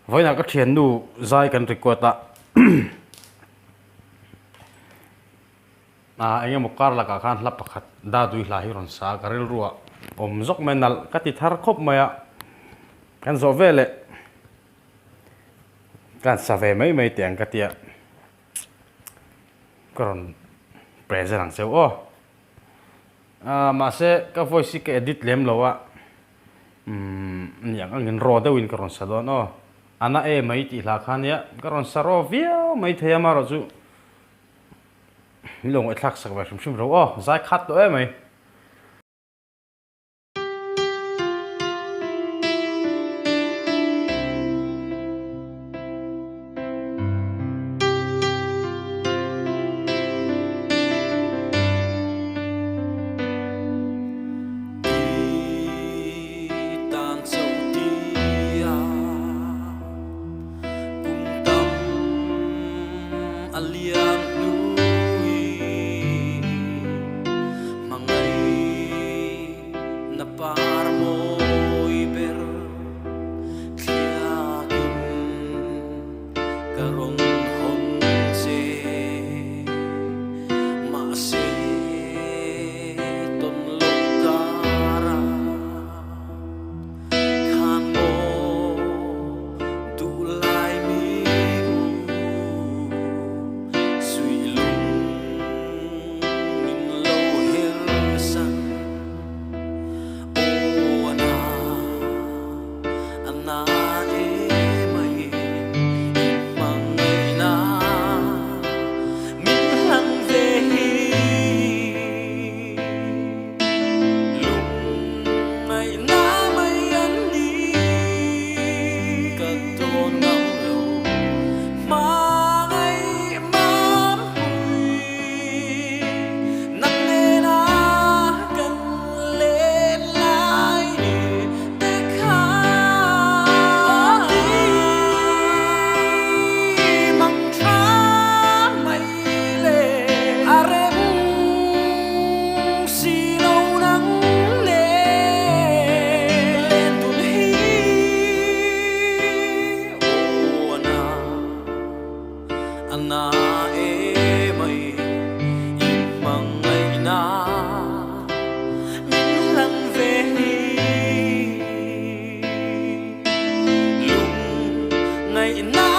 Vawiinah ka thiannu zai kan record a ah eng emaw kar lakah khan hla pakhat Dadui hla hi rawn sa a ka rilruah awm zawk mai nalh ka ti thar khawp mai a kan zawh veleh ka han sa ve mai mai teh ang ka tia ka rawn present ang cheu aw ah mahse ka voice hi ka edit lem lo a umm ni ang angin raw deuhin ka rawn sa dawn aw a na e mai tih hla kha nia ka rawn sa raw viau mai thei a marawh chu min lo ngaihthlak sak ve hrim hrim ro aw zai khat tawh em mai. I tan chauh tia kum tam a liam hnui hmangaih na par mawi ber thliakin ka rawn hawn che mahse tawn loh kara khan maw duh lai mi u suih lung min lo her san aw ana A na emai i hmangaihna min hlan ve hi. Lungngaihna mai an ni. Ka tawn ngam lo hmangaih mampui nang nena kan len lai ni. Te kha ti mang tha mai le a rem si lo nang le len dun hi aw a na a na emai i hmangaihna min hlan ve hi. Lung ngaihna.